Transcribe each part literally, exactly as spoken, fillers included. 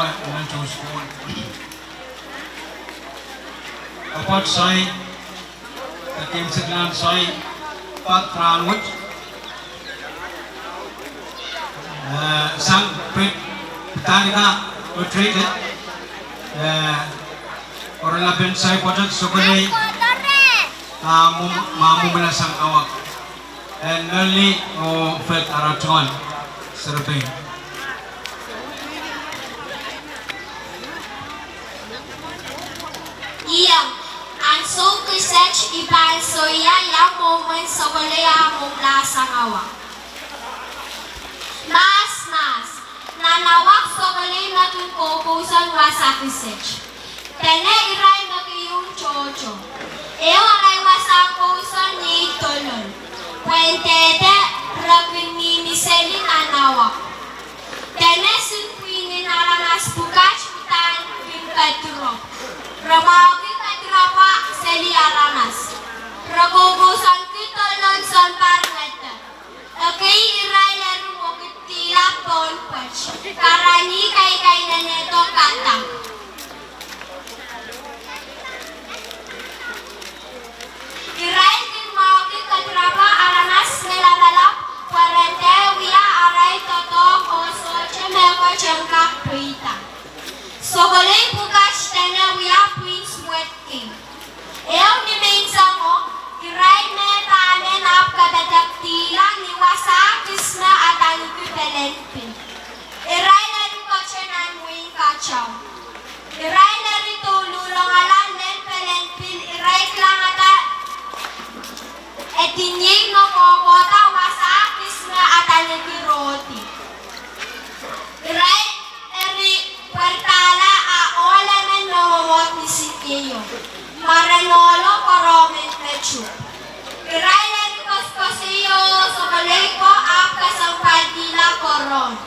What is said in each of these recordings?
Elementary School. Apwat sai, de keimwseklahn sai, pad rahnwet, eh, sang pid, pidahn ika, retreat, eh, oaralapen sai pwoatet Sokolei, ah, mwomw-, mwomwla sang awa. En Melly oh Fed ara tungoal serepein. Iang, ansou kiset I pahn soia ia mwomwen Sokolei ah mwomwla sang awa. Mahs, mahs, nan awa Sokolei me kin koukousoan wasa kiset. Dene irail me keieu tohto. Ehu arail wasahn kousoan iei dolon. Pwehn dehde re kin mihmi seli nan awa. Dene soun pwihn en aramas pwukat uhdahn kin kedirop. Re mwahuki kedirop seli aramas. Re koukousoanki dolon sounpar ngeder. Ekei irail eri mwekidkihla pohn pwoat, karanih kaikainenehdo kadak. Irail kin mwahuki kedirop aramas me lapalap pwe ren dehr wia arail doadoahk oh sohte mehkot en kak pweida. Sokolei pwukat dene wia pwihn suwed kei. Ehu ni menseng o, irail me pahmen ahpw kapadekdihla ni wasa kis me adaneki pelen pil. Irail eri kote nan wehin Kajau. Irail eri douluhlongala lel pelen pil, irail kilangada edin iei me kohkohda wasa kis me adaneki rohdi. Irail eri pwerida a ohl emen me mwomwohd ni sinieio, mwaren ohlo koaros me tuk. Irail eri koasoakoasoia oh Sokolei ko ahpw kesempwalkihla koaros.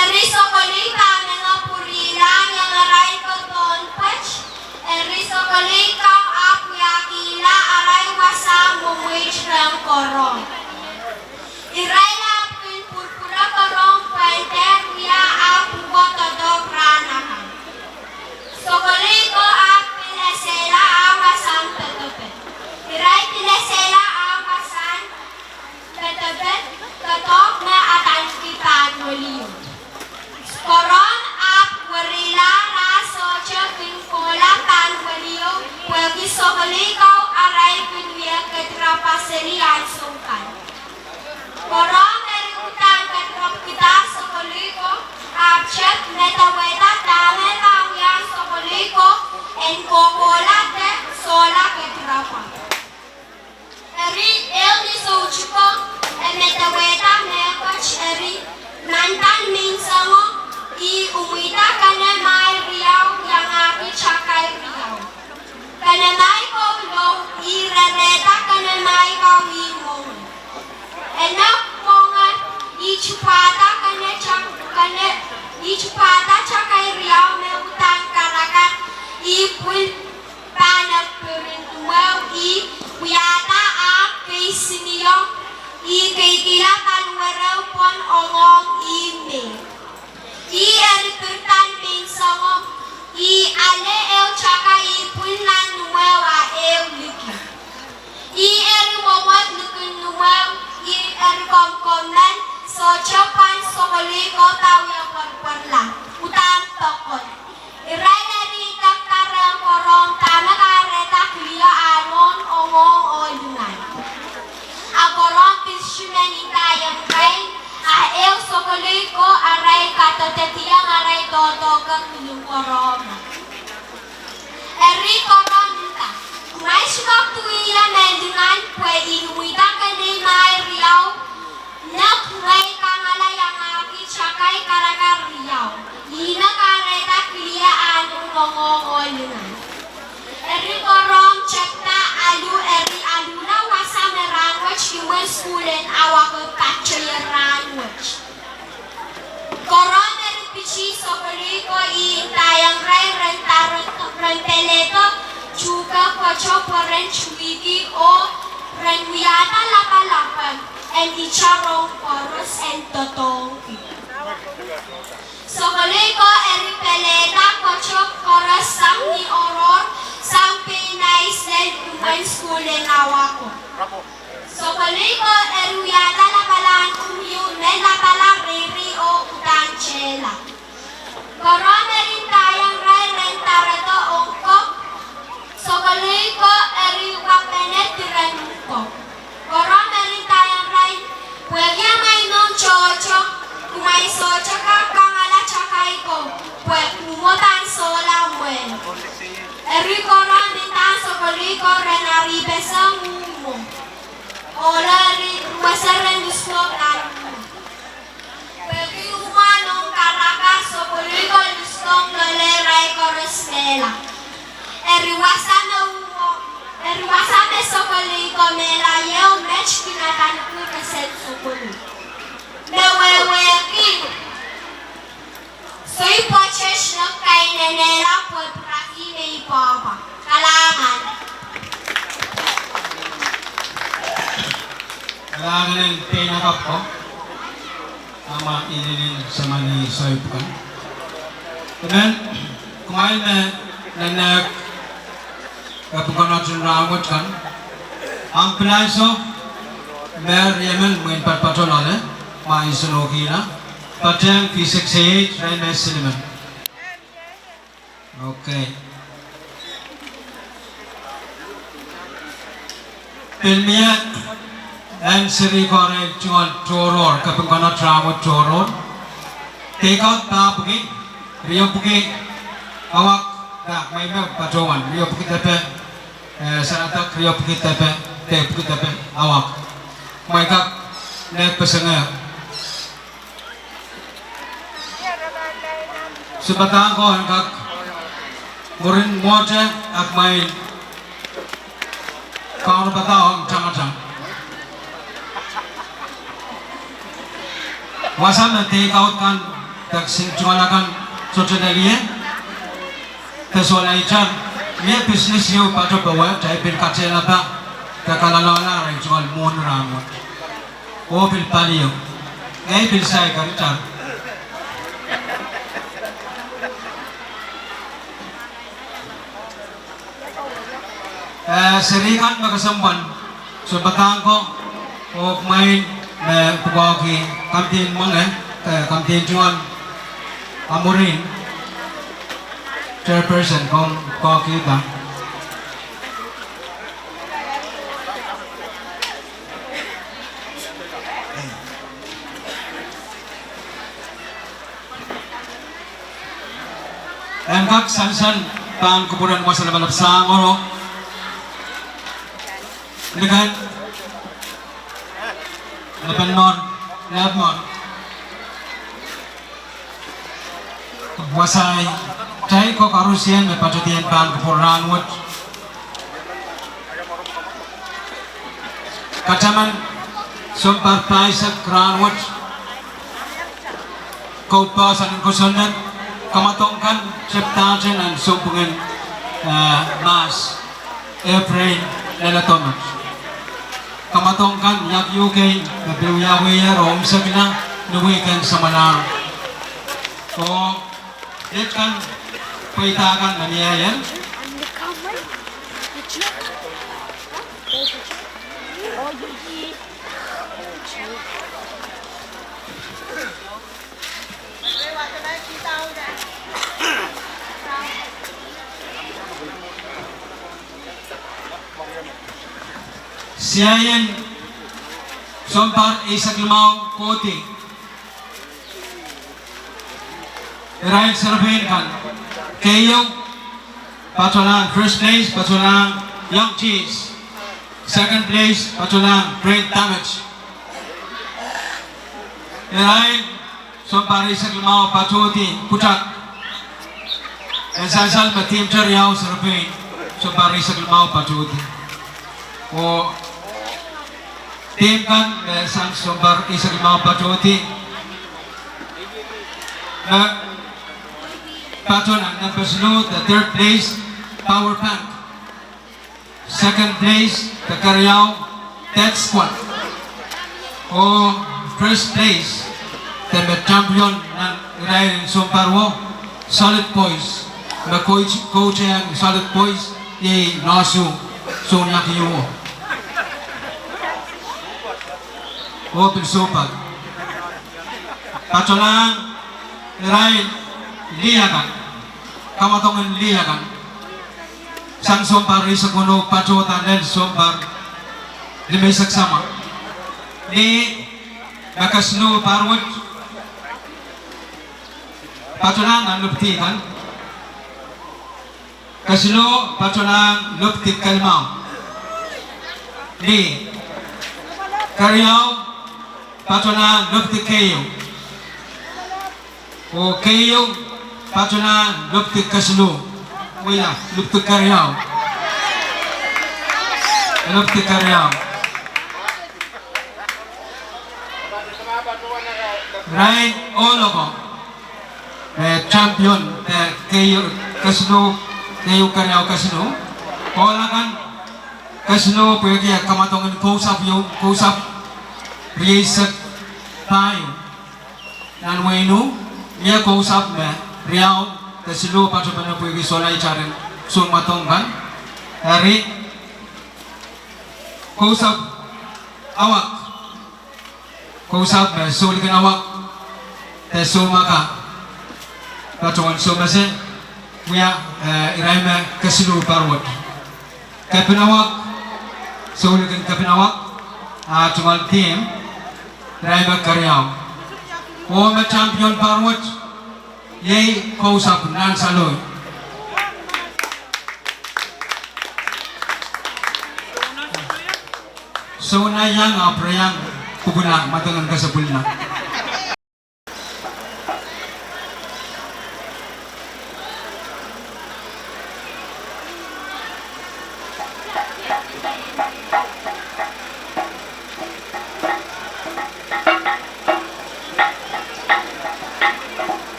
Eri Sokolei pahmeno pwurihla iangarail ko pohn pwoat. Eri Sokolei ko ahpw wiahkihla arail wasahn mwemweit rehn koaros. Irail ahpw kin pwurpwure koaros pwehn dehr wia ahpw uhwo doadoahk rahn akan. Sokolei ko ahpw pil esehla ah wasahn pedoped. Irail pil esehla ah wasahn pedoped, doadoahk me adaneki pahn welio. Koaros ahpw werihla, re sohte kin kohla pahn welio pwehki Sokolei ko arail kin wia kedirop seli ansou kan. Koaros eri uhdahn kediropwkihda Sokolei ko, ahpw tepda medewehda dahme pahn wia Sokolei ko en kohkohla de sohla kedirop. Eri ehu ni soutik o, e medewehda mehkot eri, nan pahn menseng o, ih imwida kene mahi riau iangahki takai riau. Kene mahi ko lou, ih rerehda kene mahi ko ih mwenge. E nek mwenge, ih tupwada kene tak-, kene, ih tupwada takai riau me uhdahn karakar, ih pwil pahn epir en mwehu, ih wiahda ah kei siniong, ih keikihla paliwereo pwon ong ih me. Ih eri pirida menseng o, ih ale ehu takai ih pwil nan imwehu ah ehu liki. Ih eri mwomwohd likin imwehu, ih eri komw komw men, sohte pahn Sokolei ko pahn wia pwerpwerla, uhdahn poakon. Irail eri idek rehn koaros dahme kahrehda kilio ah nohn ong ong oh lingan. A koaros pil simen indaiong irail, a ehu Sokolei ko arail kadododiong arail doadoahk kilin koaros. Eri koaros nda, kumwail sohte kak duwehla me lingan pwe I imwida kene mahi riau, nek ngehi kangala iangahki takai karakar riau, ihme kahrehda kilio ah nohn ong ong oh lingan. Eri koaros tepda alu, eri aluhla wasa me rahnwet imwen sukuhl en Awako patohie rahnwet. Koaros eri piti Sokolei ko, ih indaiong irail ren peledo tuhke pwoato pwe ren tuhwiki oh ren wiahda lapalap en itarohng koaros en doadoahngki. Sokolei ko Oto koaros sang ni oaroahr, sang pein nais lel imwen sukuhl en Awako. Sokolei ko eri wiahda lapalahn umwiu, me lapala, reirei oh uhdahn tehla. Koaros eri ndaiong irail ren daredo ong kok. Sokolei ko eri kapene diren kok. Koaros eri ndaiong irail, pwehki amwail mour tohto, kumwail sohte kak kangala takai ko, pwe uhmwo pahn sohla mwehn. Eri koaros ndahng sokolei ko ren aripeseng uhmwo. Ohlo eri ruwese ren lusko nan uhmwo. Pwehki uhmwo nohn karakar, sokolei ko lusko loale, irail koaros mehla. Eri wasa me uhmwo, eri wasa me sokolei ko mehla ieu met kin adaneki resen sokolei. Me wehwehki, soai pwoatet me kainenehla pwe piraki me I pahpa. Kalahngan. Kalahngan en pein akapw ko. Ahmw inenen samani soai pwukan. Emen, kumwail me nennehk pwukoahn en rahnwet kan, ahmw pilahn soh me riemen mwein patpato loale, ma I soanehkihla, patehng V six A eight, irail me silimen. Okay. Pil mie en seri ko irail tungoal tohrohr, kaping koahnget rahnwet tohrohr. Deikout pahpwiki, riepwiki awak, dah, mwein me patohwan, riepwiki depe, eh, saradak, riepwiki depe, deipwiki depe awak. Mwein kak, ne pesenge. Sounpadahk ko en kak mwurin mwohte, ahpw mwein kaunopada ong tangatang. Wasa me deikout kan, de kisin tungoal akan, sohte lel ie, de sohla itar, mie pisines ieu patohwan, kitail pil katehlapa, de kaloaloala arail tungoal mwohni rahnwet. Oh pil palio. Ngehi pil saikinte. Eh, seri kan me kesempwal, sounpadahk ko, oh mwein me pwukoahki kamdin mwenge, eh, kamdin tungoal, ah, mwurin, chairperson, komw pwukoahkihda. En kak sansal pahn kupwuren wasa lapalap sang o. Likan. Lepen mwohn. Lap mwohn. Wasahi, kitail ko koarosie me patohdi en pahn kupwur rahnwet. Kataman sounpar pahisek rahnwet. Kou poahsoan en kosonned, kamwadong kan, tepdahte nan sounpwungen, eh, Mahs. Epreil leledo met. Kamwadong kan, iak U K, me pil wiawihar oh imwisekla ni wihk en samwalahr. Oh, iet kan, pweida kan me mie iel. Siaien sounpar eisek limau kohdi. Irail serepein kan. Keieu, patohlahng first place, patohlahng Young Teens. Second place, patohlahng Brain Damage. Irail sounpar eisek limau patohdi pwutak. En sansal me dihmw te riau serepein sounpar eisek limau patohdi. Oh dihmw kan me sang sounpar eisek limau patohdi. Me pato nan nempe siluh, the third place, Power Bank. Second place, the keriau, Death Squad. Oh first place, the me champion nan irail en sounpar wo, Solid Boys. Me coach, coach en Solid Boys, iei Nosu, Sonia Kiuo. Oh pil Suhpek. Patohlahng irail lih akan, kamwadong en lih akan. Sang sounpar eisek weneu patohda lel sounpar limeisek samwa. Lih me Kesiluh pahr wet. Patohlahng nan lipwidi kan. Kesiluh patohlahng lipwidi kelimau. Lih. Keriau patohlahng lipwidi keieu. Oh keieu patohlahng lipwidi kesiluh. Wia, lipwidi keriau. Lipwidi keriau. Irail ohl oko, eh, champion, eh, keieu, kesiluh, keieu keriau kesiluh. Ohl akan, kesiluh pwehki eh kamwadong en kousapw ieu, kousapw rieisek pahieu. Nan wehin Ih, mie kousapw me riau de siluh patopene pwehki sohla itar en sounmwadong kan. Eri kousapw awak. Kousapw me soulikin awak de soumaka. Patohwan soumese, wia, eh, irail me kesiluh pahr wet. Kepinawak, soulikin kepinawak, a tungoal team, irail me keriau. Oh me champion pahr wet, iei kousapw nan saloi. Souna iang ahpw re iang kupwula, mwadang en kesepwilna.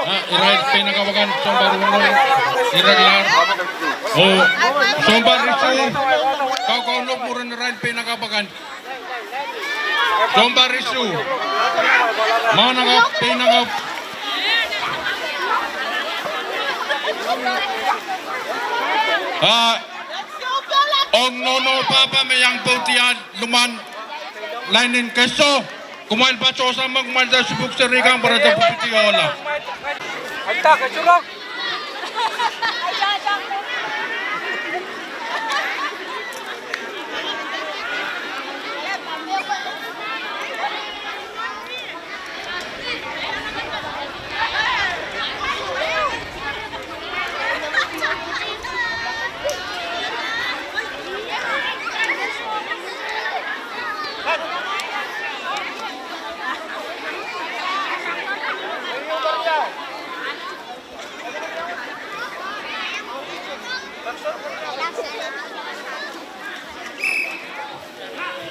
Ah, irail peinakapw akan, sounpar weneu, irelahr. Oh, sounpar isuh, kau, kau nohk mwurin irail peinakapw akan. Sounpar isuh. Mwahnakapw, peinakapw. Ah, ong nohno pahpa me iang pwoudiahl limwahn lain en keso, kumwail patohsang me kumwail dehr sipwuhk seri kan pwe re dehr pwupwidi ohla.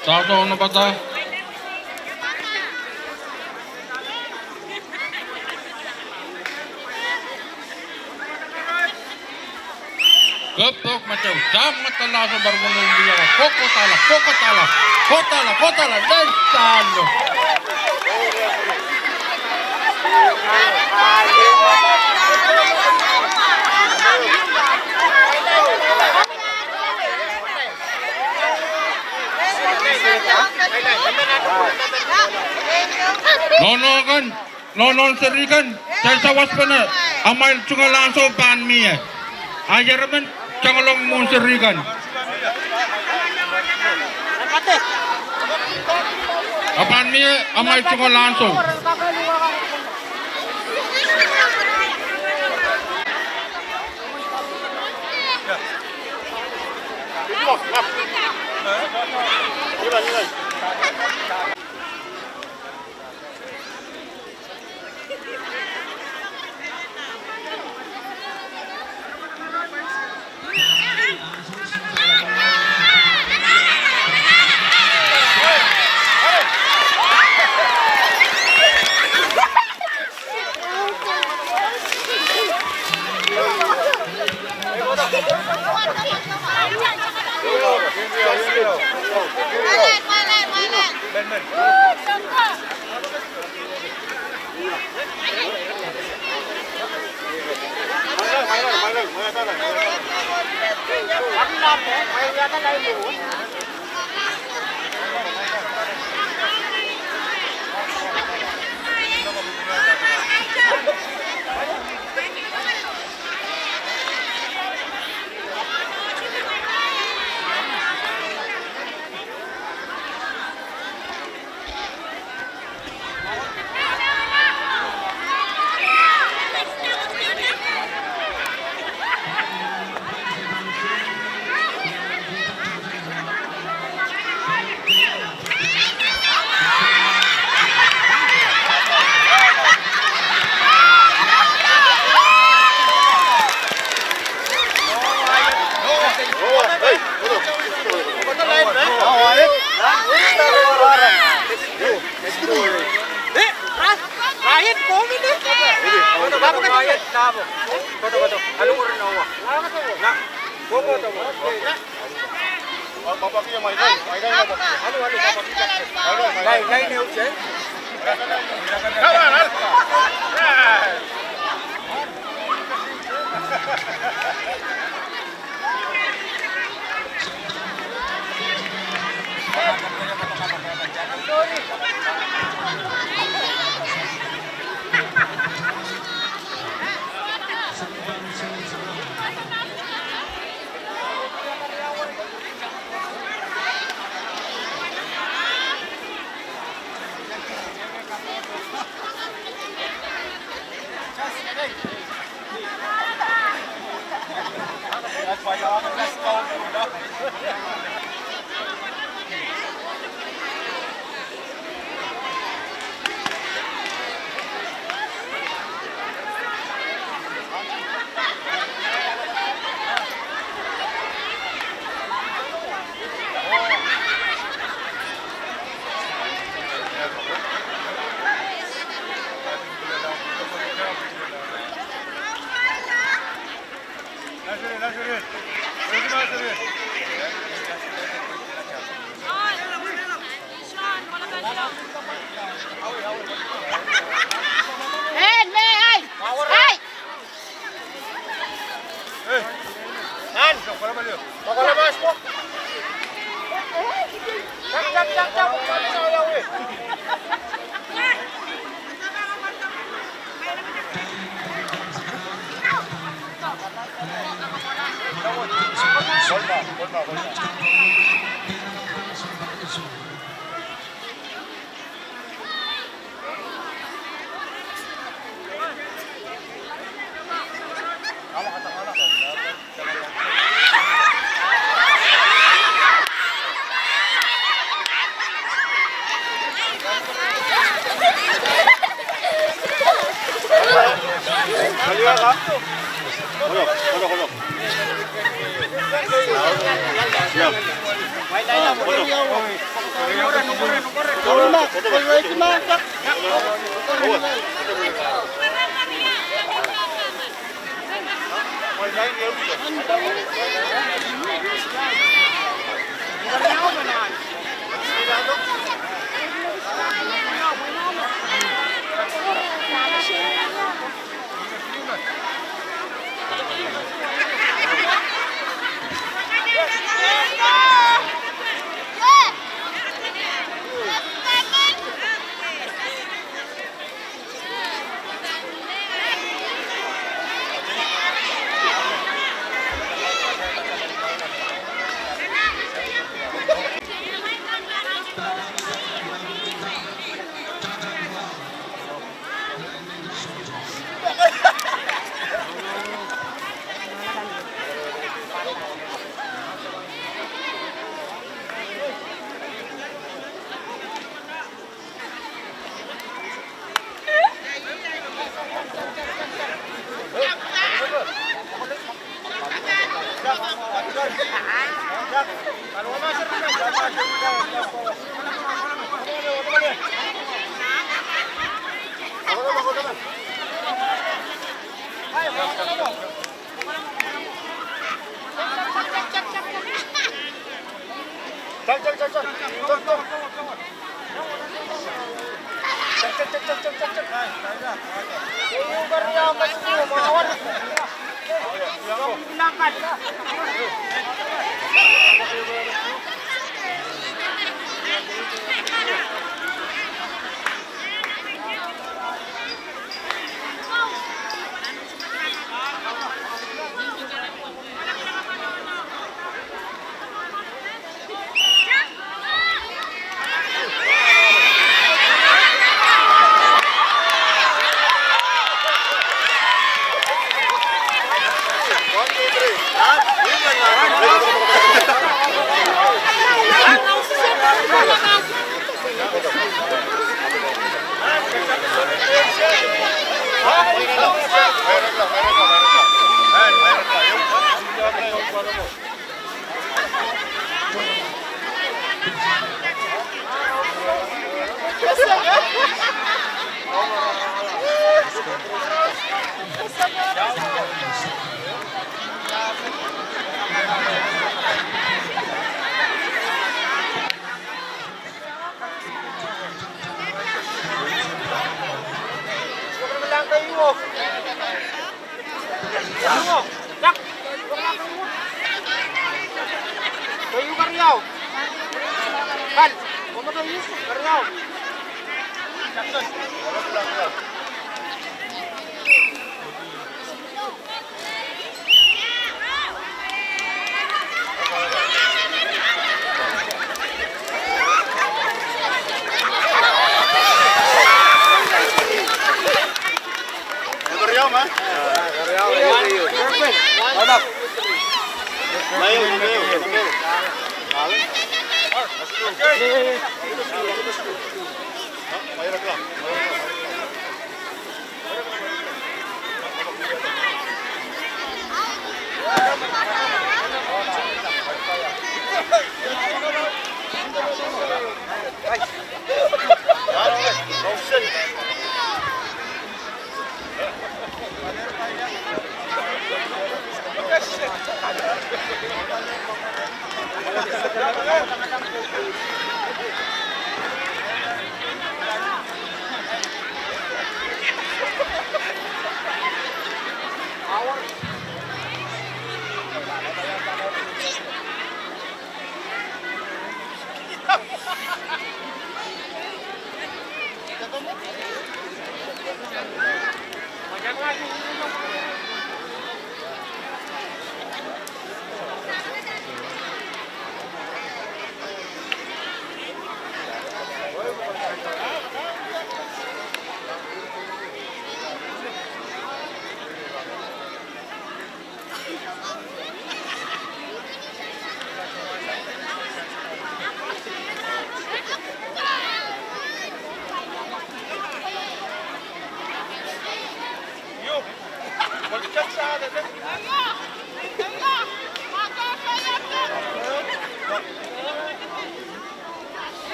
Tao, tao, no pata. Kepok matau, tang matala, sounpar weneu lih awa, kokodahla, kokodahla, kokodahla, kokodahla, lensalo. Nohno kan, nohnohn seri kan, kitail sawaspene, amwail tungoal ansou pahn mie. A ieremen, tangalong mwohn seri kan. Pahn mie amwail tungoal ansou.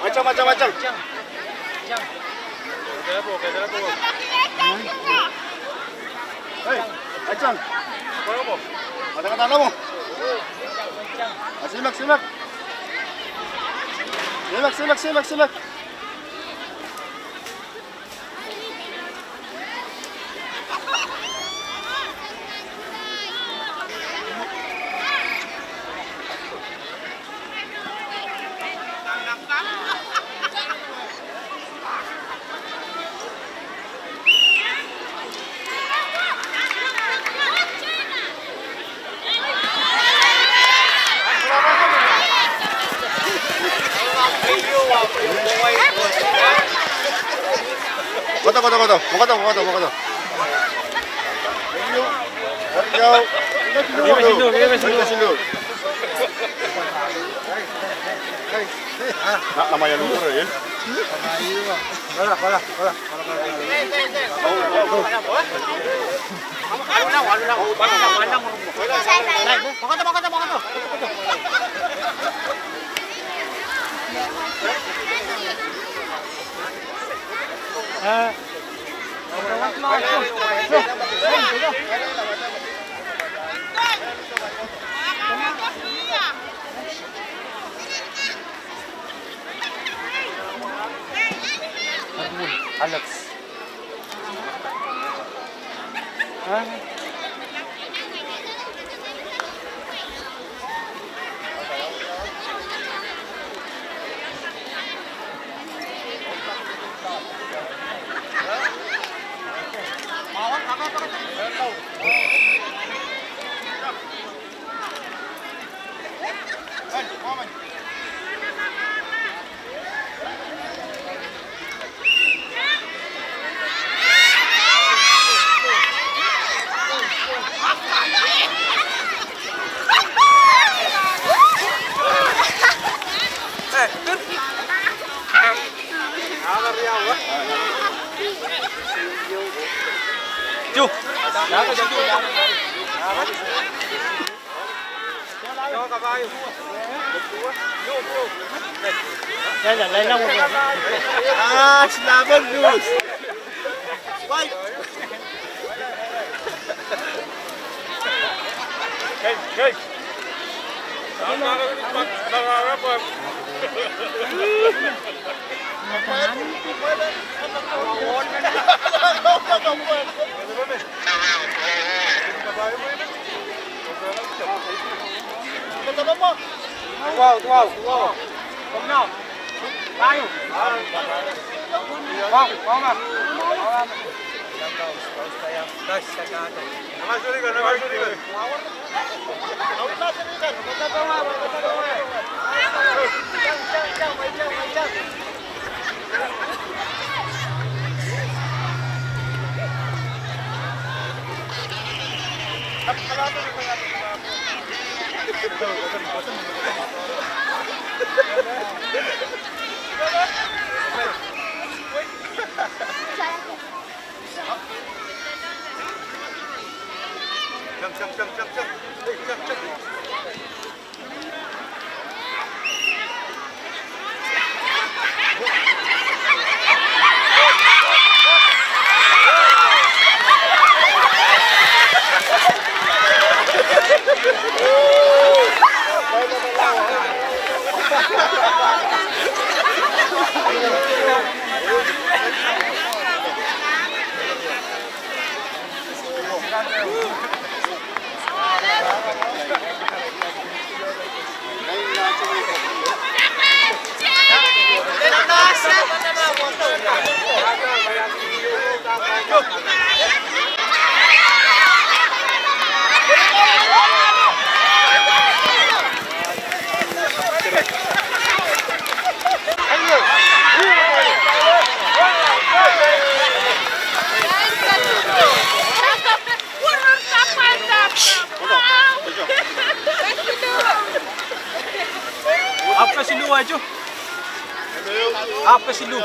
Achang, achang, achang. Hei, achang. Ada kata lamo. Simek, simek. Simek, simek, simek, simek. Kohdo, kohdo, kohdo. Mwakahdo, mwakahdo, mwakahdo. Na, na, maya lumpur, eh? Alex. Huh? Ah, silaban news. Hey, hey. Ahpw kesiluh, ajo. Ahpw kesiluh.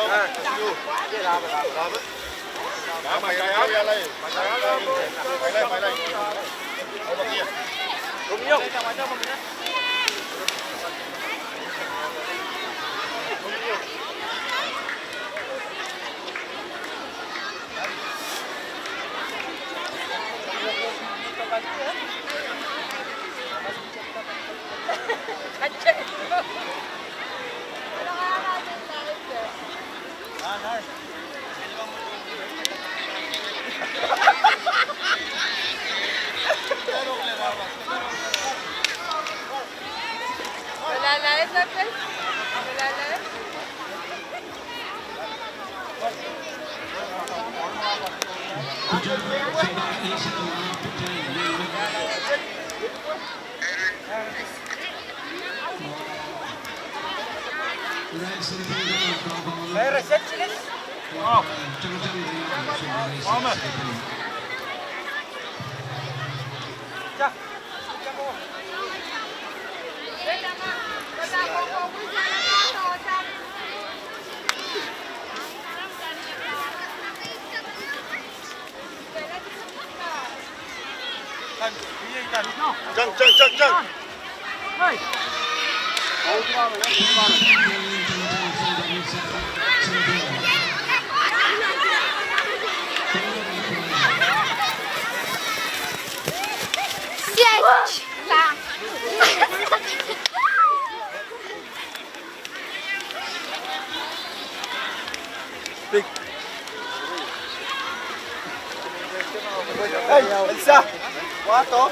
Jang, jang, jang, jang. Big. Elsa, wahdo.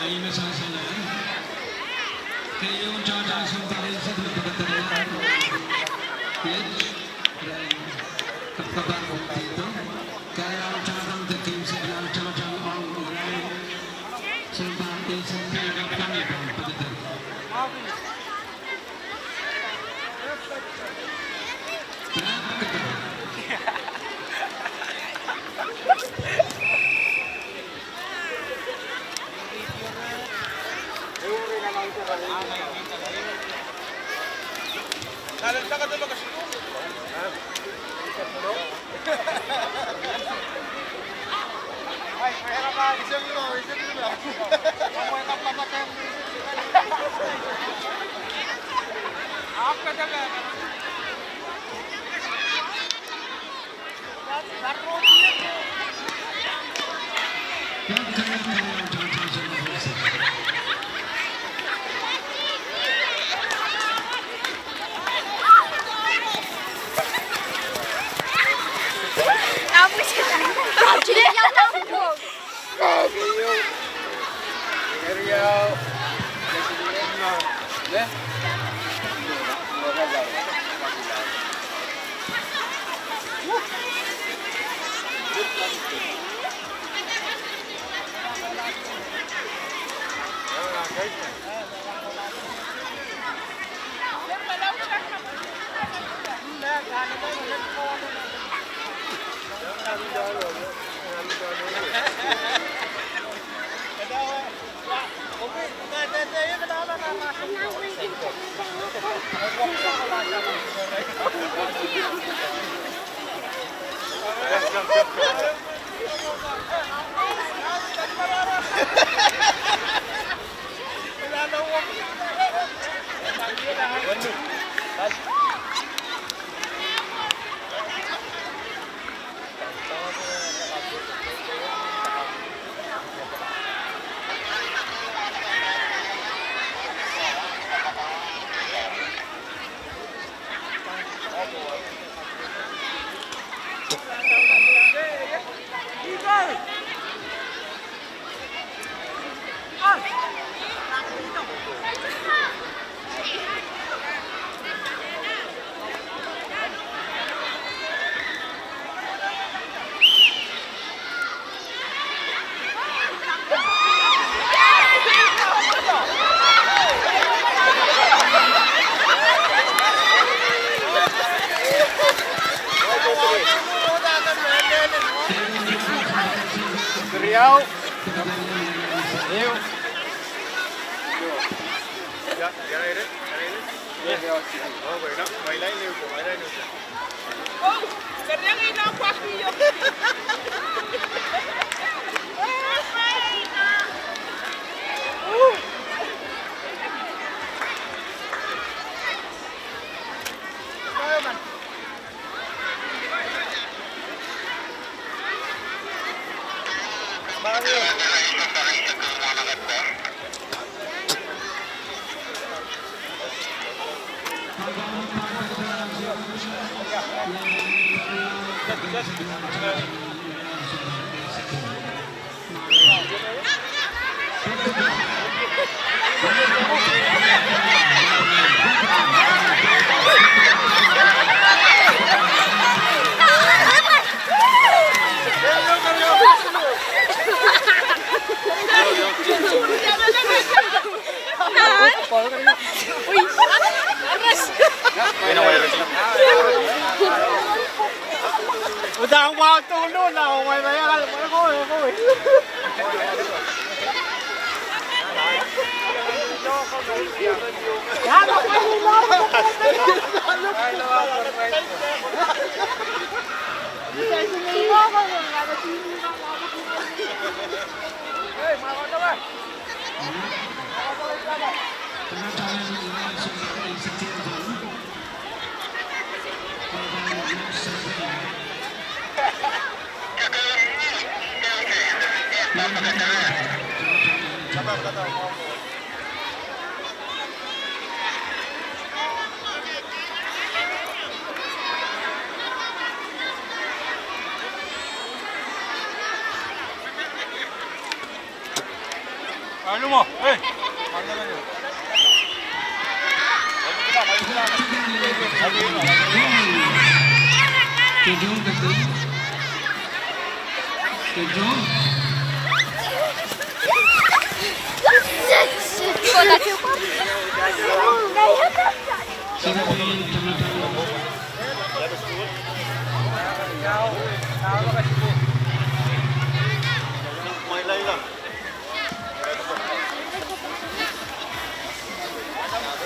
Ahi me sasala. Keieun tohtohn sounpar eisek me pekederla. Iet, irail kapakap oh dihdo. Keieun tohtohn de keimwseklahn tohtohn ong irail sounpar eisek me kapakap oh pekeder. Riau. Ehu. Udahn wahu douluhl, wai, wai, wai, wai.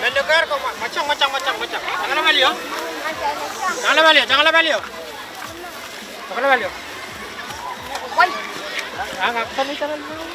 Meleker ko, mwachang, mwachang, mwachang, mwachang. Tangala palio. Tangala palio, tangala palio. Tangala palio. Wai. Ang, ang, tangala, tangala.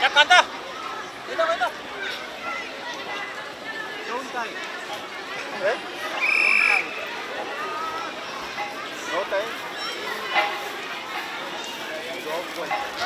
Ya, kanta. Kanta, kanta. Don't die. Eh? Don't die. No time.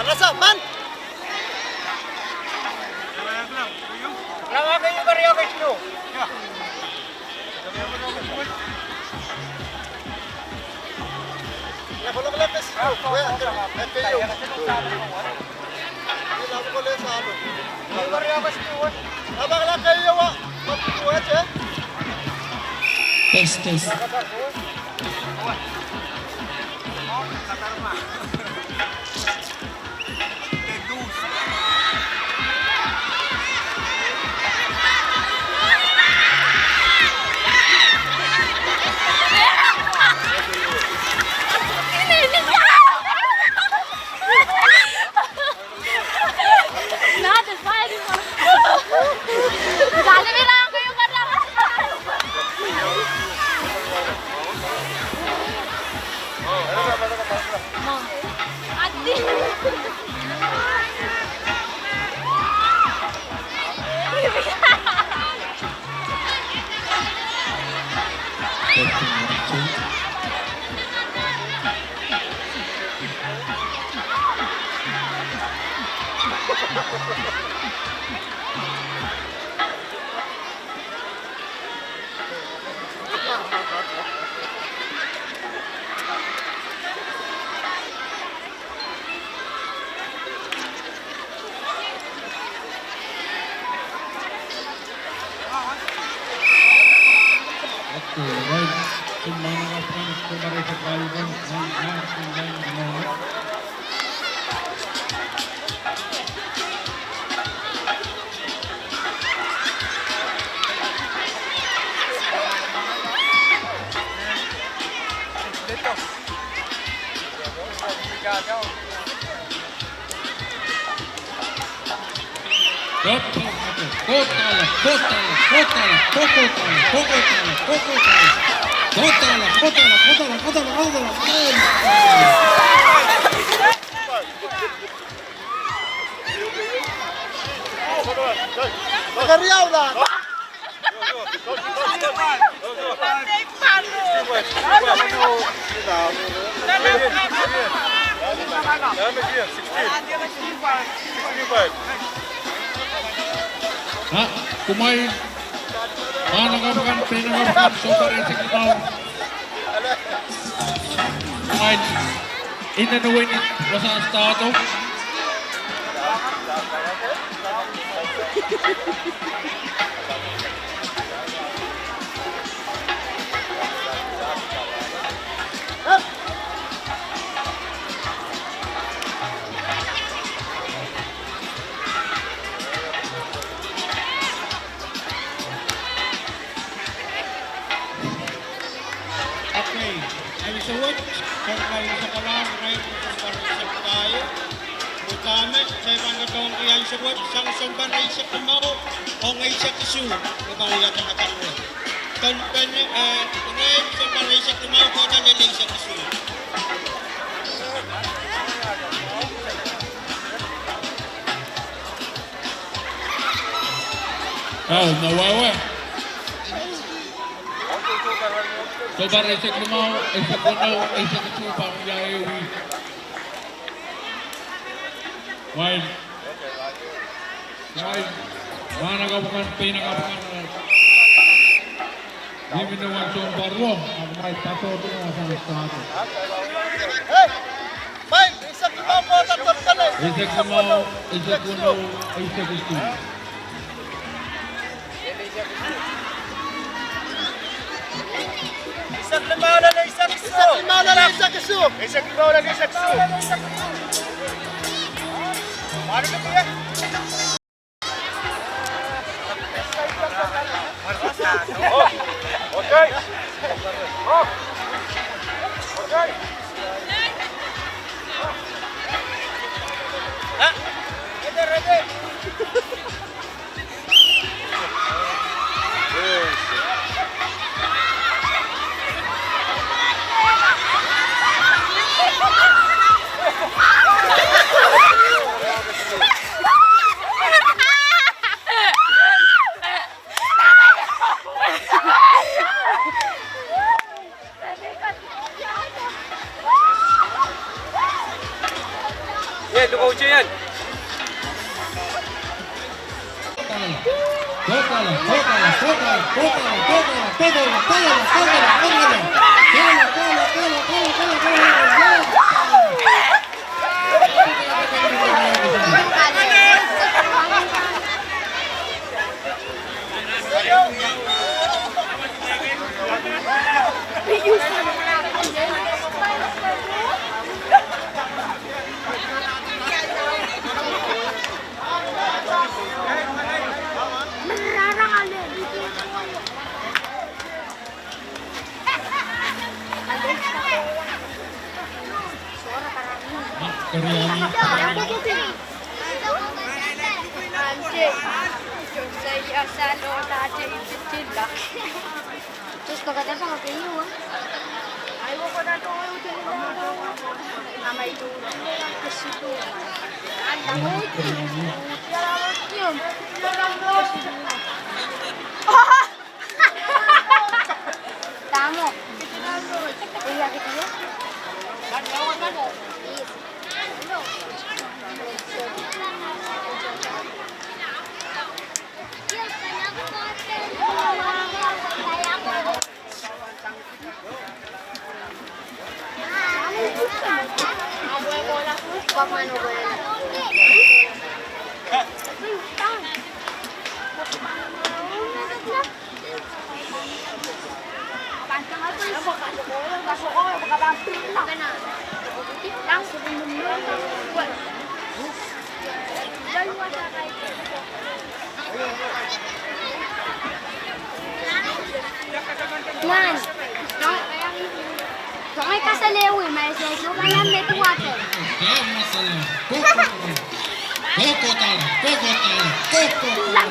Manasa, man! Test, test. Ah, kumwail, mwahnakapw kan, peinakapw kan, sounpar eisek limau. Kumwail, inenen wenihmw wasahn start. Okay, ansou wet, sounpar eisek limau, irair sounpar eisek pahieu. Udahn me, se pahn doadoahngki ansou wet sang sounpar eisek limau ong eisek isuh, me pahn wia takatak wet. Tonpen, eh, irair sounpar eisek limau kohda lel eisek isuh. Oh, me wehwe. Sounpar eisek limau, eisek weneu, eisek isuh pahn wia ehu wihk. Kumwail, kumwail, mwahnakapw kan, peinakapw kan, mihmi nan sounpar wo, a kumwail patohdo nan wasahn start. Eisek limau, eisek weneu, eisek isuh. Eisek limau lel eisek isuh. Eisek limau lel eisek isuh. Eisek limau lel eisek isuh. Nan, soangen kasalehiong me se sohte pahn met water. Kokohla, kokohla, kokohla, kokohla.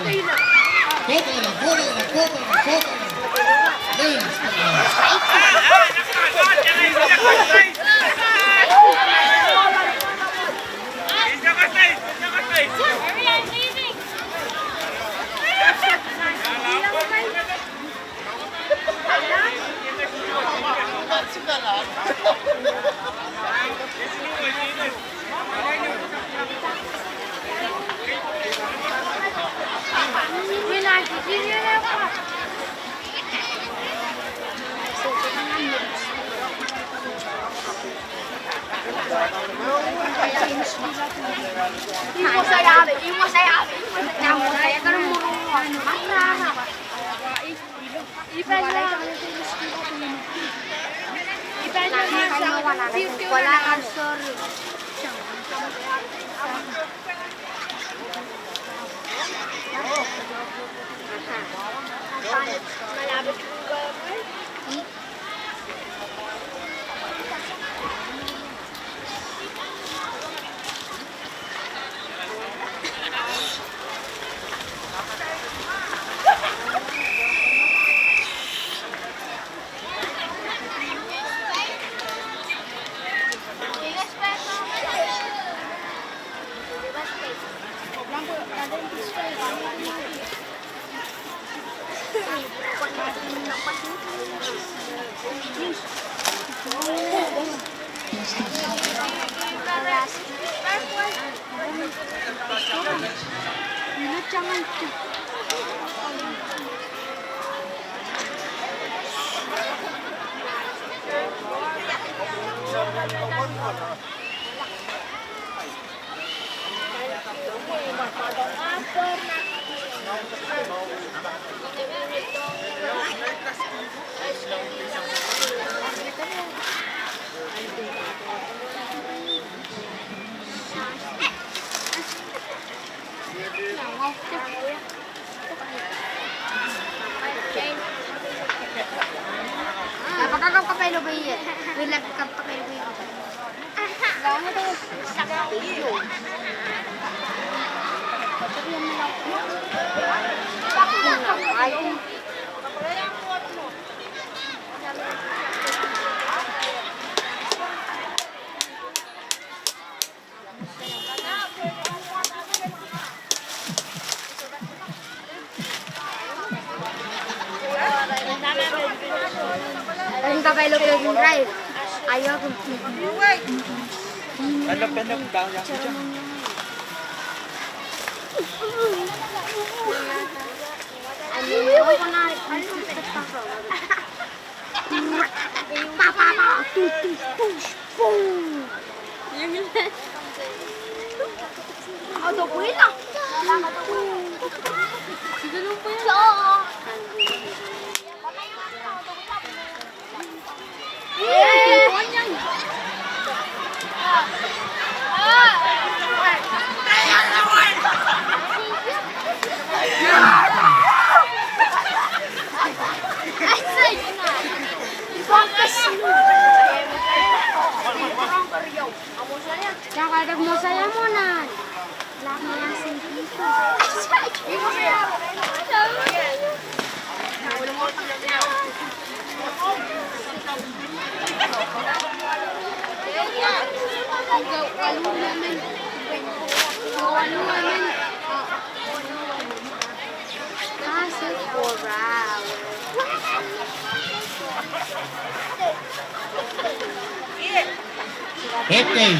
Okay.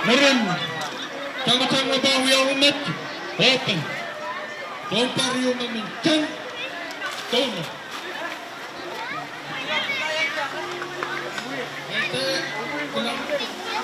Mwurin, tangatang me pahn wiawi met, open. Tohnpar ieu me men teng, tohn. Kokohla, kokohla.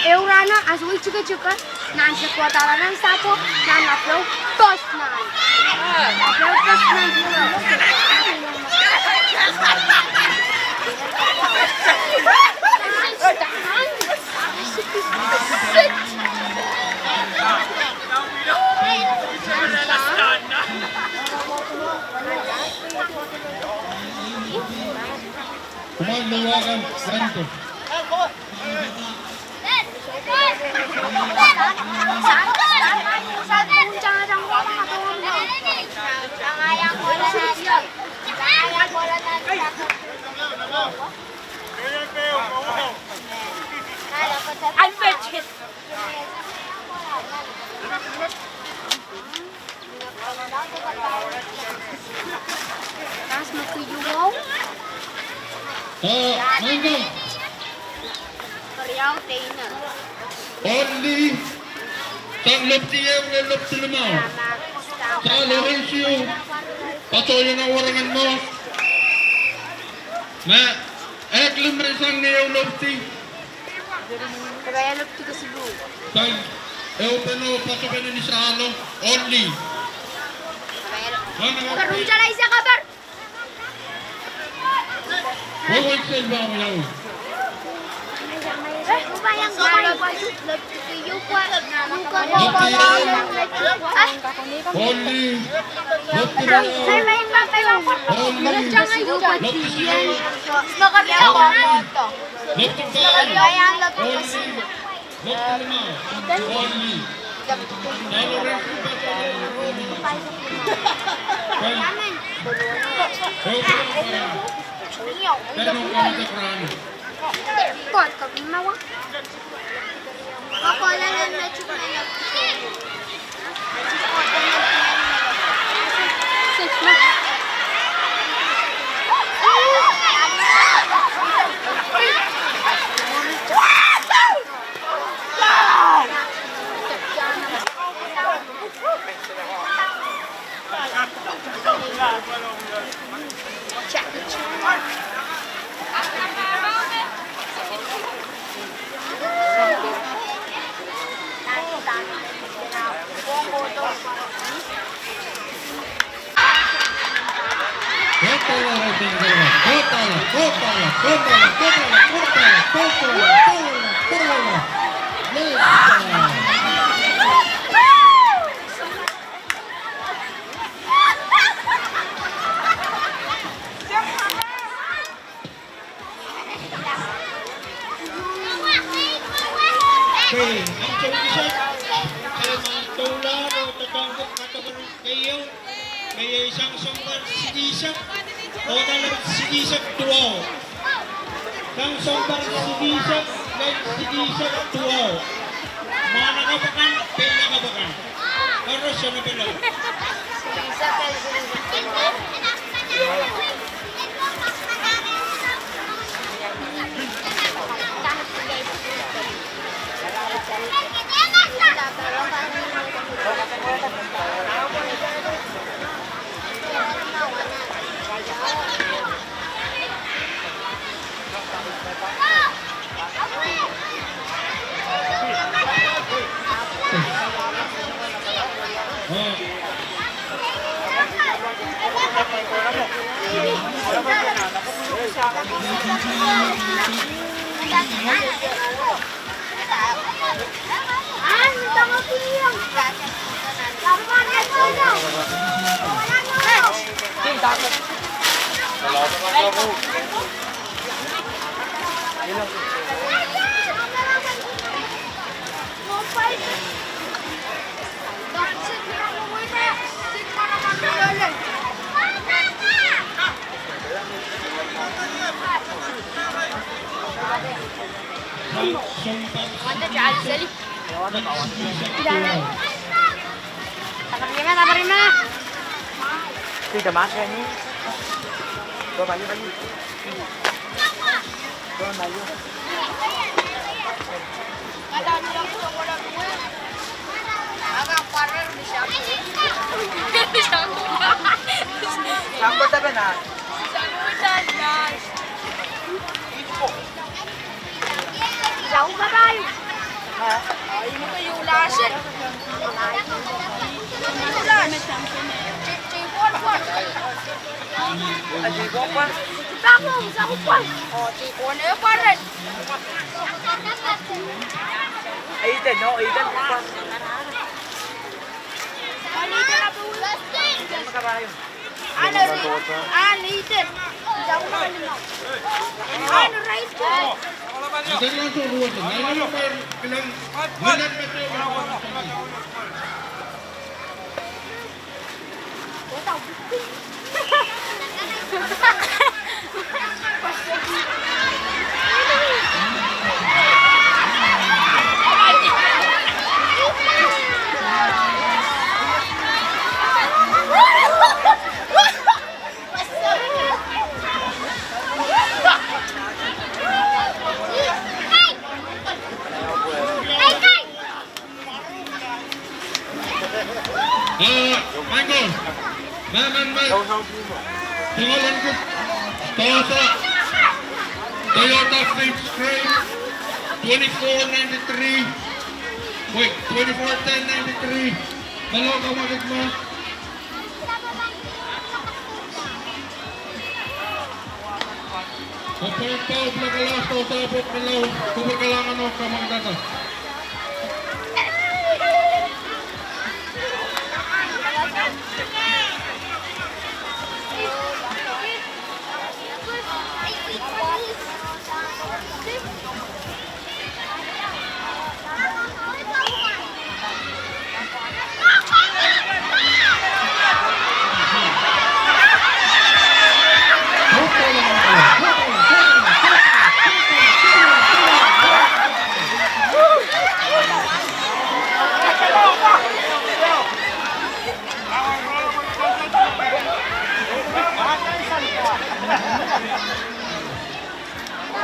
Ehu rahno, a soh, I tikitiko. Nan sehse wadala nan sahpwo, nan apeu pwoson nan. Apeu pwoson nan. Kumwail me wahkan santo. Only sang lepwidi ehu lel lepwidi limau. Sang Lorensiu, patohieng warangen mwo. Me ehk limmen sang ni ehu lepwidi. Sang ehu pene, patohwan ni sahlo, Only. Keieu, me iei sang sounpar silihsek, oh, sang sounpar silihsek, lel silihsek duwau. Mwahnakapw akan, peinakapw akan. Koaros sounpar. Eh, Michael, mehmen me tungoal en kis sponsor Toyota Fate Stream, twenty-four ninety-three, wait, twenty-four ten ninety-three, melo kamwakid ma. Kopwung pau pil kalahng sohte pwok melo, kupwur kalahngan oh kamwakidada.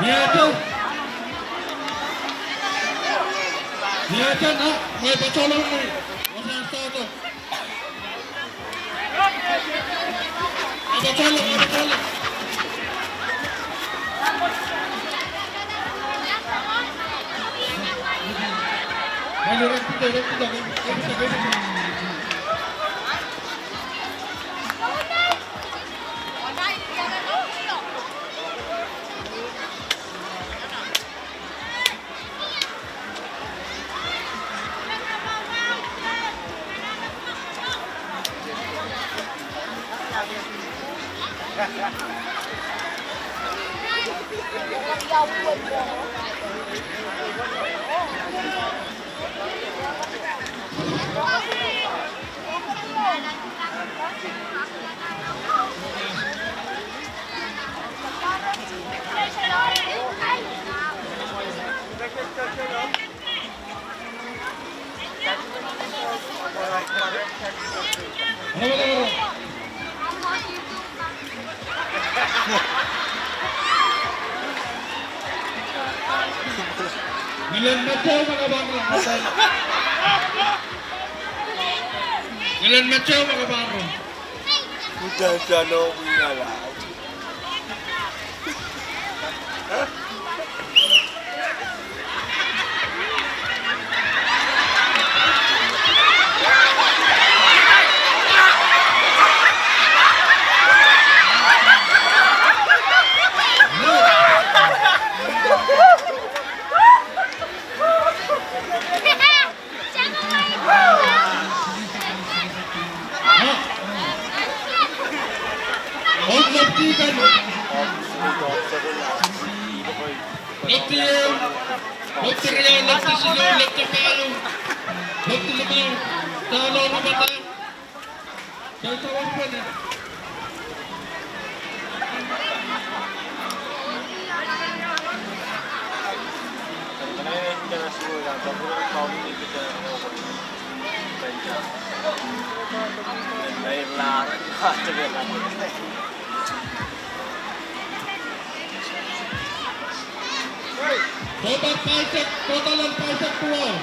Miehte, miehte, na, mwein patohwan mwein. Osan sata. Patohwan, patohwan. Ngilen metehu me kapahn rong. Ngilen metehu me kapahn rong. Kuda salo wingala. Om lopdi kan. Lopdi ehu, lopdi riau, lopdi siluh, lopdi pahieu, lopdi limau. Dahlo, dahlo. Kohda pahisek, kohda lel pahisek duwau.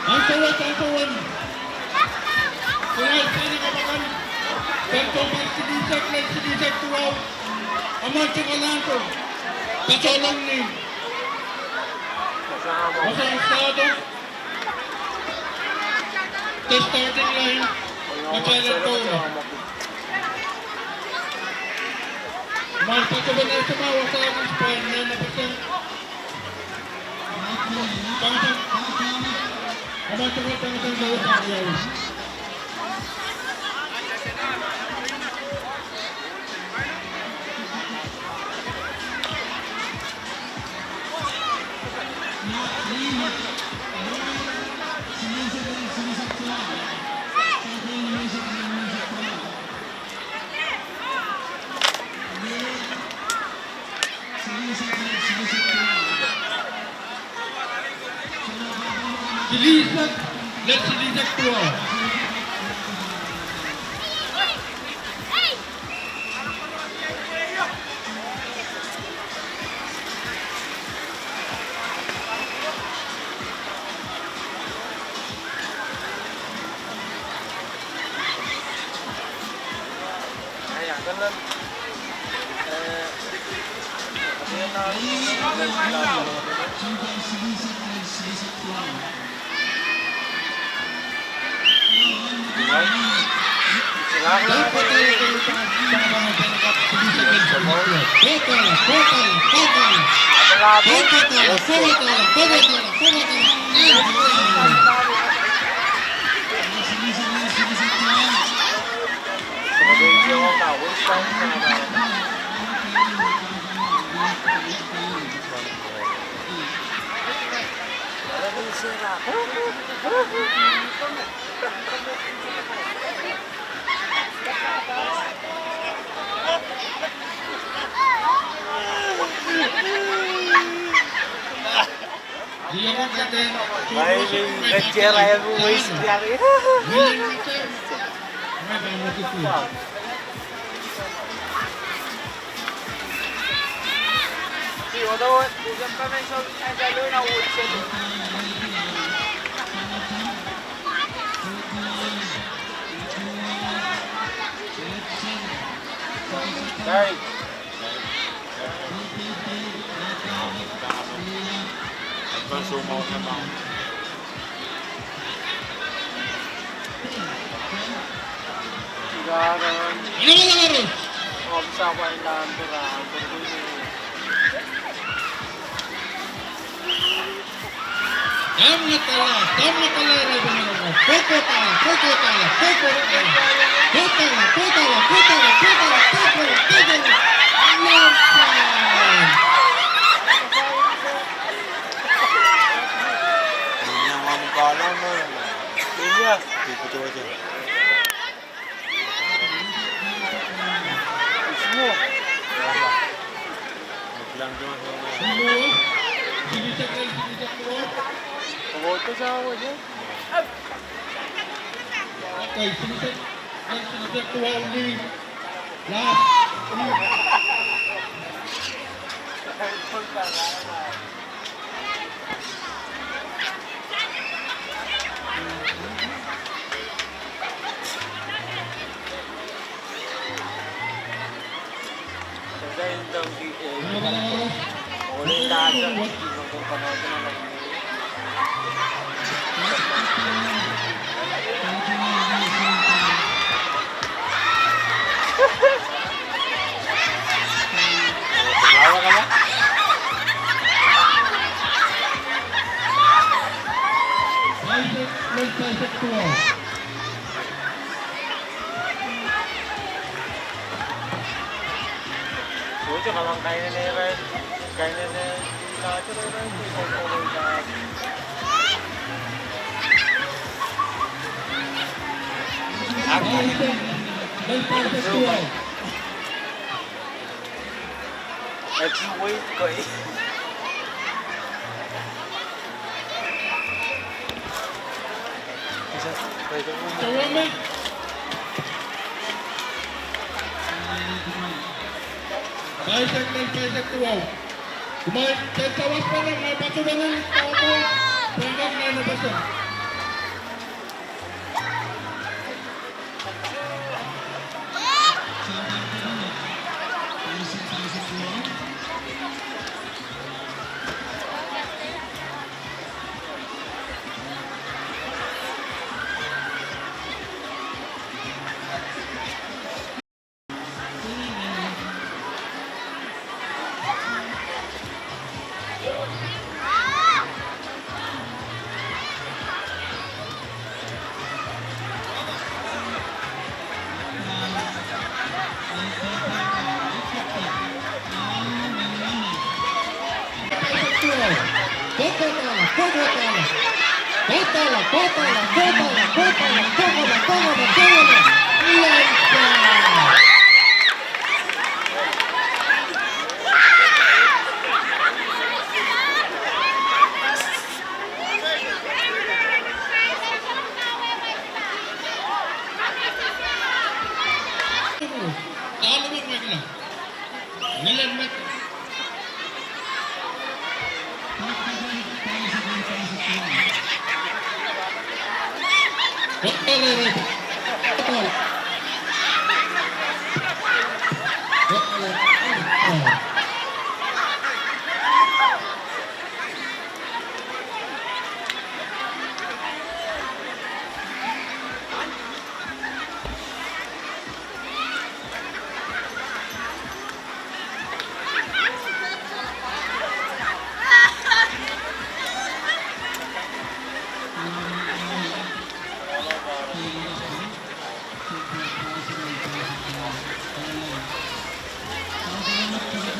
Ansou wet, ansou wet. Kuloai sang nan kapakap. Patohwan silihsek lel silihsek duwau. Amwail tungoal ansou. Patohwan ni. Patohwan start. The starting line, Machaila Tola. Amwail patohwan ansou ma wasa kis pahn nena pesen. Pangsen. Amwail patohwan pangsen lo pahn yau. Silihsek lel silihsek duwau. Paisek nan paisek duwau. Kumwail pil sawas pene, kumwail patohwan pahn pahn pahn nan paisek.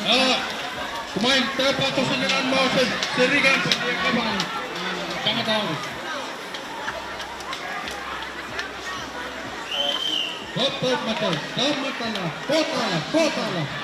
Ah, kumwail dehr patohsang nan mwahu, serihkan pwe diak kapai. Tangatang. Pop, pop, mata, pop, mata, pop, pop, pop.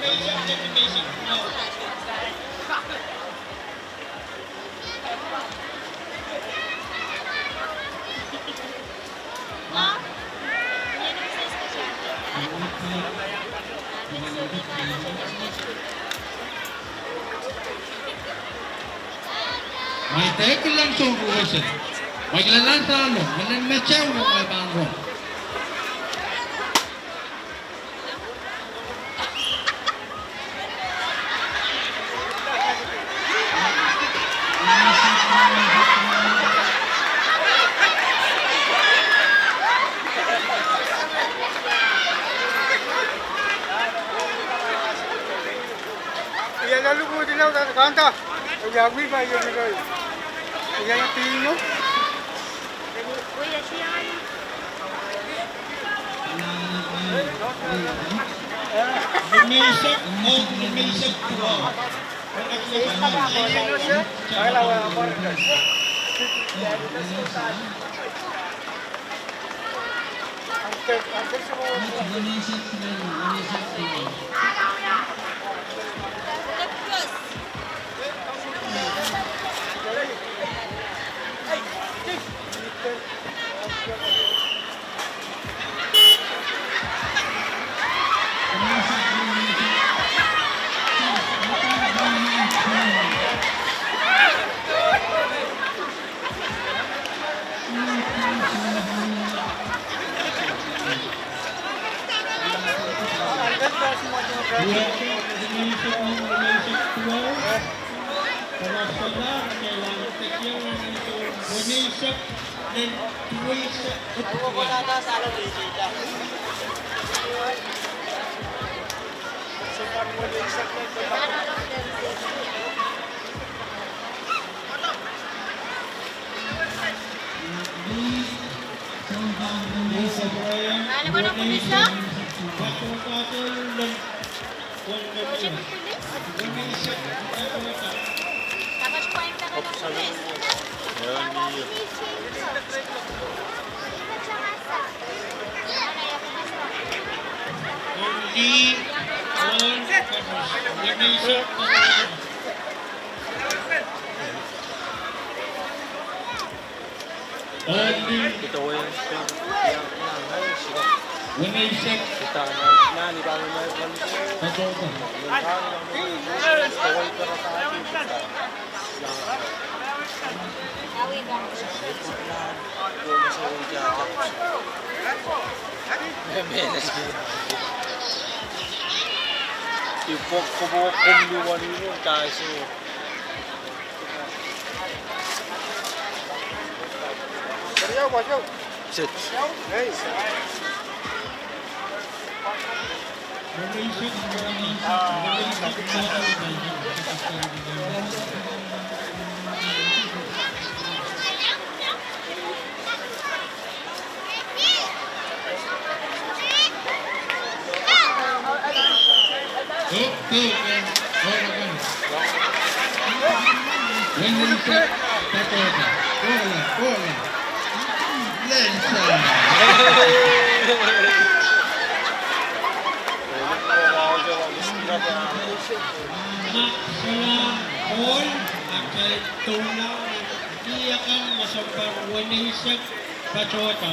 Maing, kilang soang ruwesen. Maing, kilang soang ruwesen. Menen me soang ruwesen me pahn rong. Ia, lalu ku di lau tadi kanta. Ia, wih ba ia nilai. Ia, ia, tino. Nimeisek, oh, nimeisek duwau. Weneisek Patohda. Kohla, kohla. Lel sang. Ma solahr kohl, atail doula, ni akan me sounpar weneisek patohda.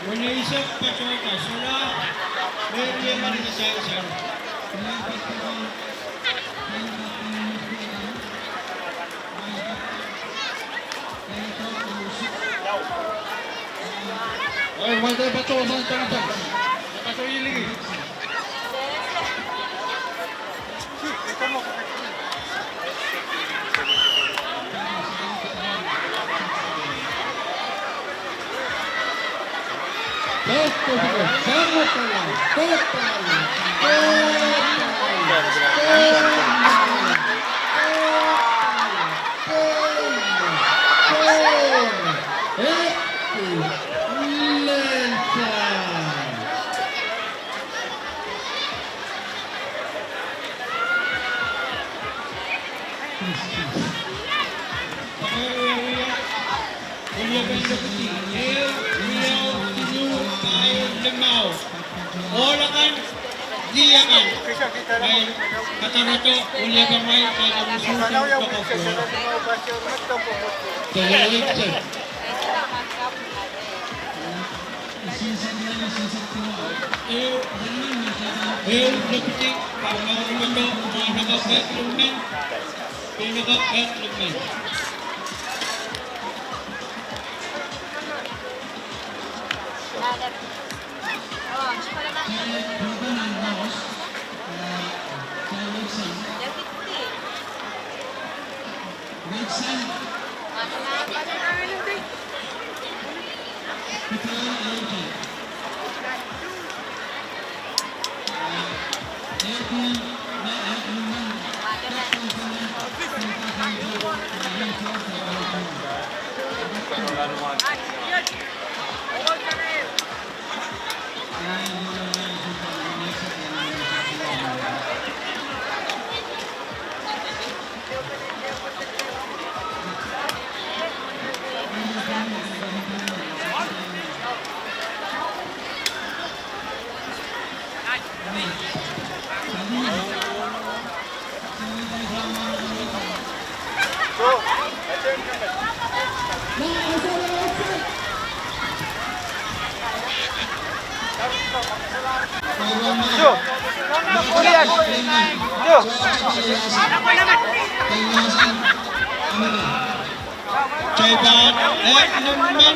Weneisek patohda, solahr me riemen me sansal. Oi, wada patohda sang sang. Patohda sang sang. Mwahu. Ohl akan, lih akan. Ngehi kadarodo, oh liepamwail, kaidehn usuhs en tokohkohla. Ehu, ehu lepidi, kamangorometo, mwahnakapw ehk limmen, mwahnakapw ehk limmen. Kitail pahn ehk limmen,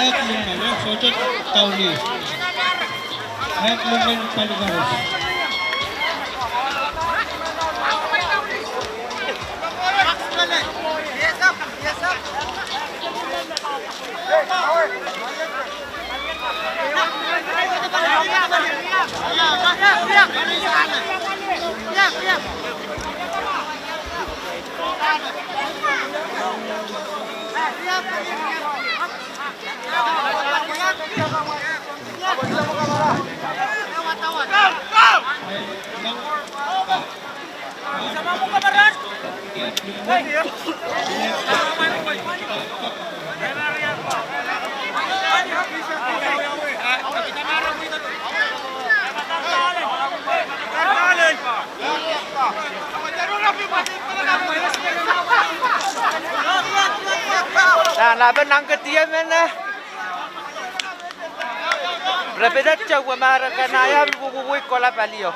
ehk limmen, eh, sohte kauli. Ehk limmen pali koaros. Nan, nan pahn nangkedi emen, eh. Repedet, wamwahr kan ahi ahpw wehwehki kohla palio.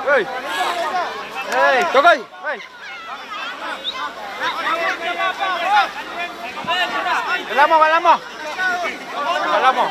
Hei. Hei. Tokai. Hei. Kalamo, kalamo. Kalamo.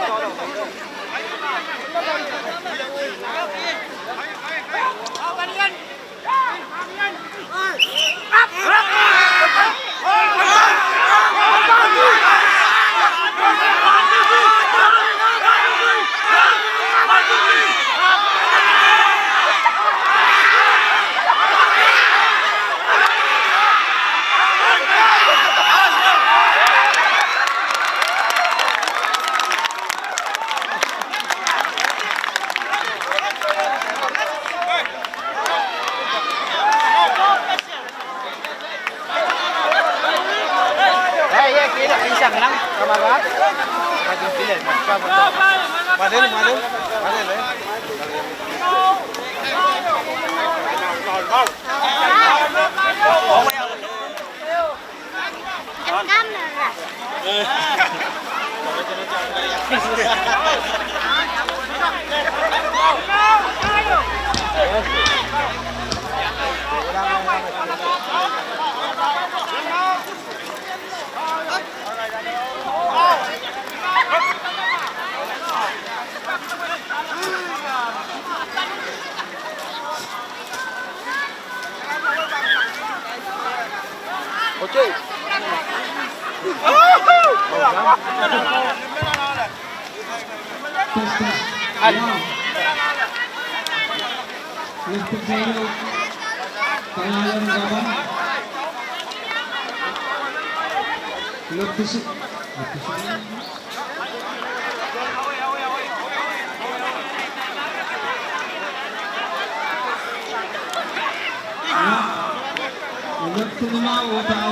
Test, test. One. Left fielder, Kalayan Gabang. Left fielder. Left fielder, Otai.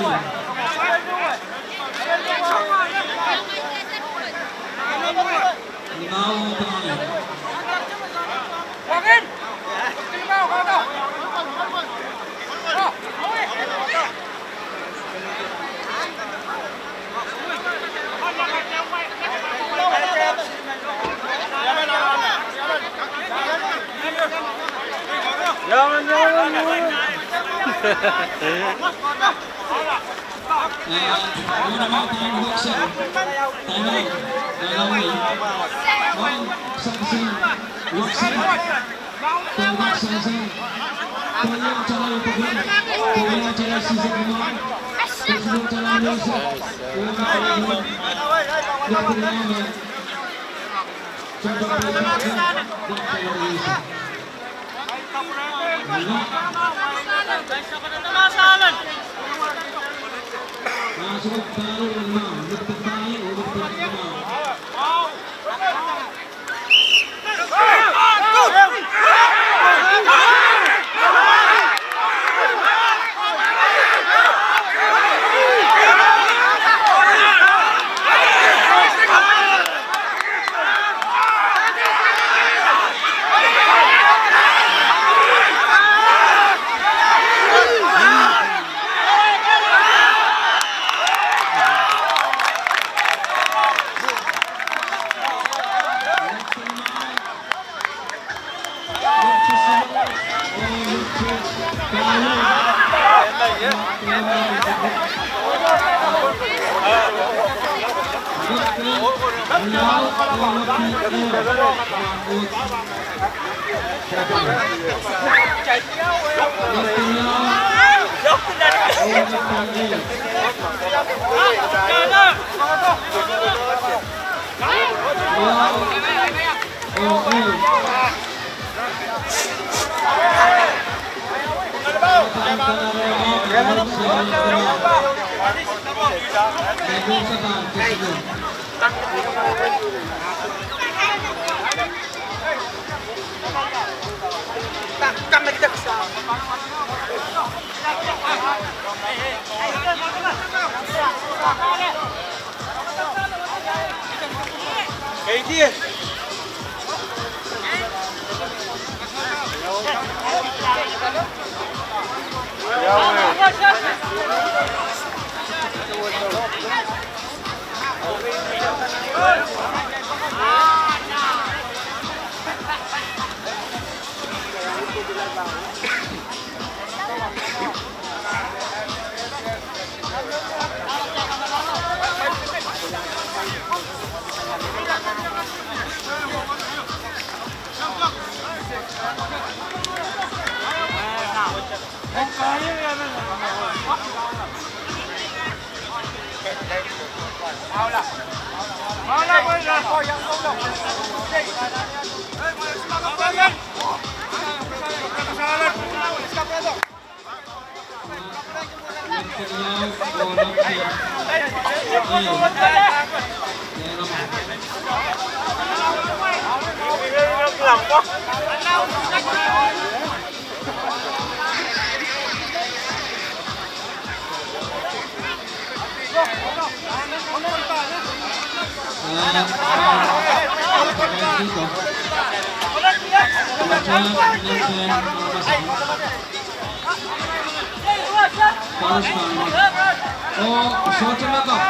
Oh, sohte mekap.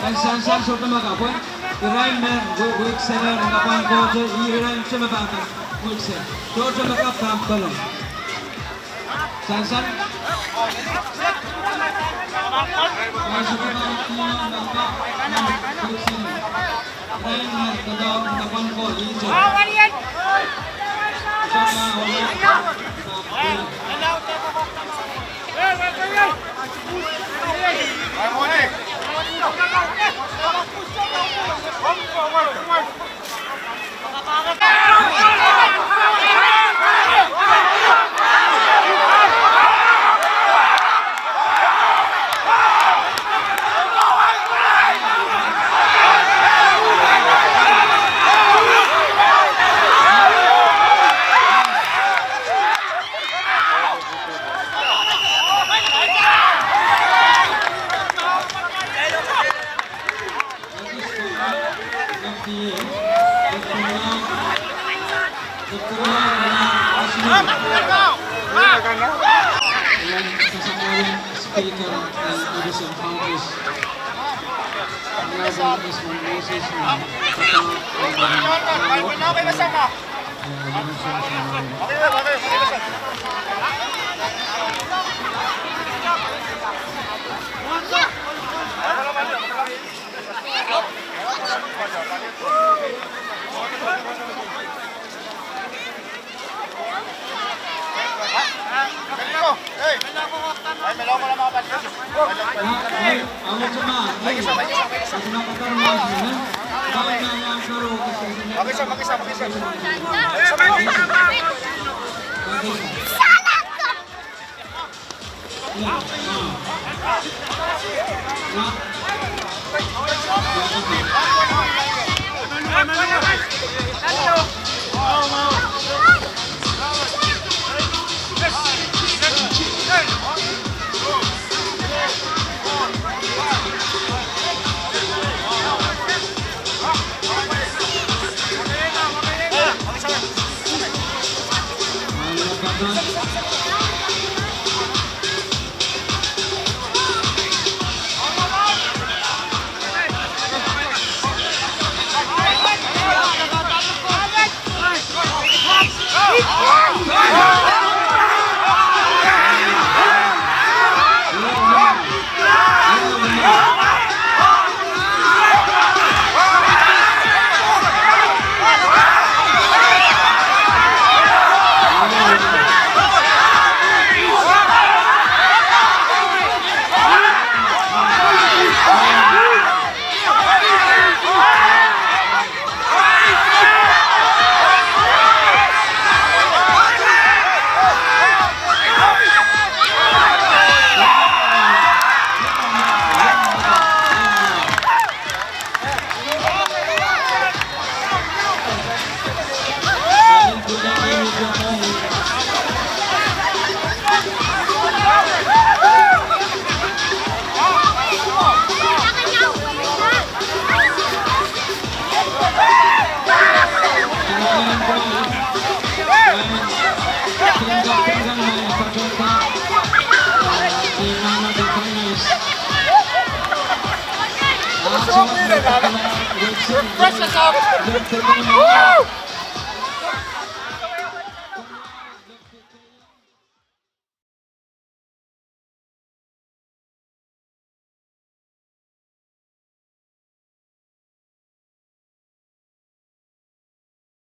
En sansan sohte mekap, eh? Irail me wi-, wihk selen, en kapwan kohte, irail me pahn wihk selen. Sohte mekap pahn kolong. Sansan. Speaker en Division Congress, Honorable Esmond Moses, Refresh yourself. Woo!